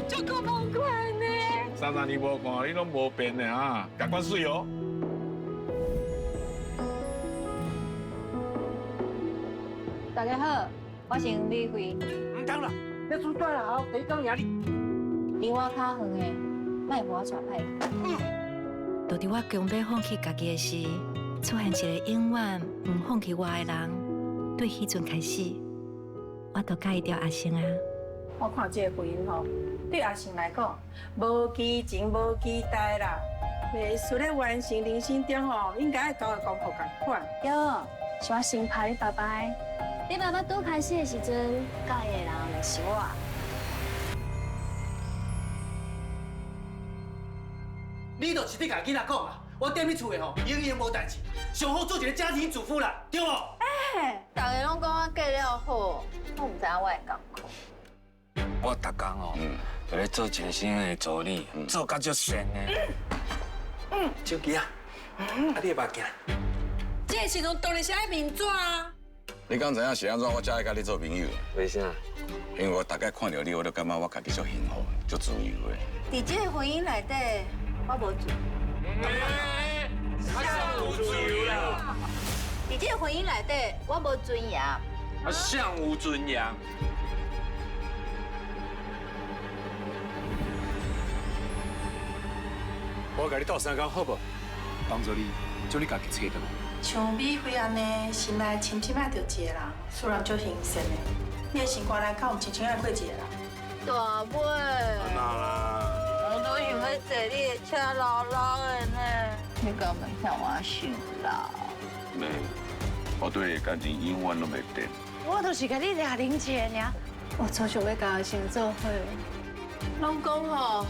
足夠無款呢。30年無看，你攏無變的啊，共款媠哦。大家好，我是黃美惠。毋通啦，你出大了後，第一工贏你。離我較遠的，莫予我帶歹。就佇我強欲放棄家己的時，出現一个永遠毋放棄我的人。對彼陣開始，我就佮意著阿成啊。我看這個婚姻吼，對阿成來講，無激情無期待啦。袂輸咧完成人生中吼，應該愛交的功課仝款。喲，是我先拍你爸爸的。你爸爸拄開始的時陣，佮意的人就是我。你就是咧共囡仔講啊，我踮咧厝的吼，永遠無代誌，上好做一個家庭主婦啦，對無？欸，逐家攏講我過了好，我毋知影我會艱苦。我逐工哦，就咧做一个新的助理，做甲足善的。手機啊，啊你的目鏡。這個時陣當然是愛面紙啊！你敢知影是按怎我才會佮你做朋友？為啥？因為我逐擺看著你，我就感覺我家己足幸福、足自由的。佇這個婚姻內底，我無自由。啥有自由啦？佇這個婚姻內底，我無尊嚴。啊，啥有尊嚴？我共你鬥相共好無？幫助你將你家己揣轉來。像美惠按呢，心內深深愛著一個人，雖然足興奮的，你的心肝內敢有真正愛過一個人？大尾。哪啦？我都想欲坐你的車老老的呢。你敢會嫌我傷老？沒，我對你的感情永遠攏袂變。我就是共你掠零錢爾。我超想欲佮阿成做伙。攏講吼，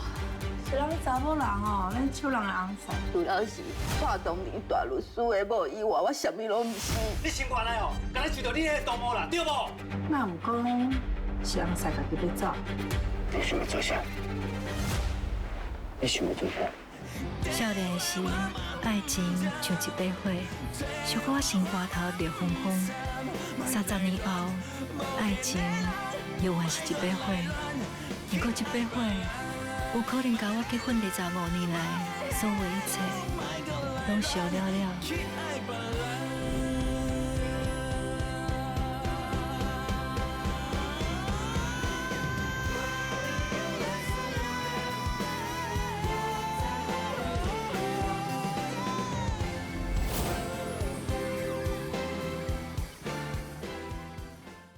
是咱查某人吼，咱手人的尪婿。除了是蔡東明大律師的某以外，我啥物攏毋是。你心肝內吼，敢若受著你彼個同謀啦，對無？那毋講是尪婿家己欲走。你想欲做啥？你想欲做啥？少年時，愛情像一把火，燒予我心肝頭熱烘烘。30年後，愛情猶原是一把火，毋過這把火有可能共我結婚25年來所有一切攏燒了了。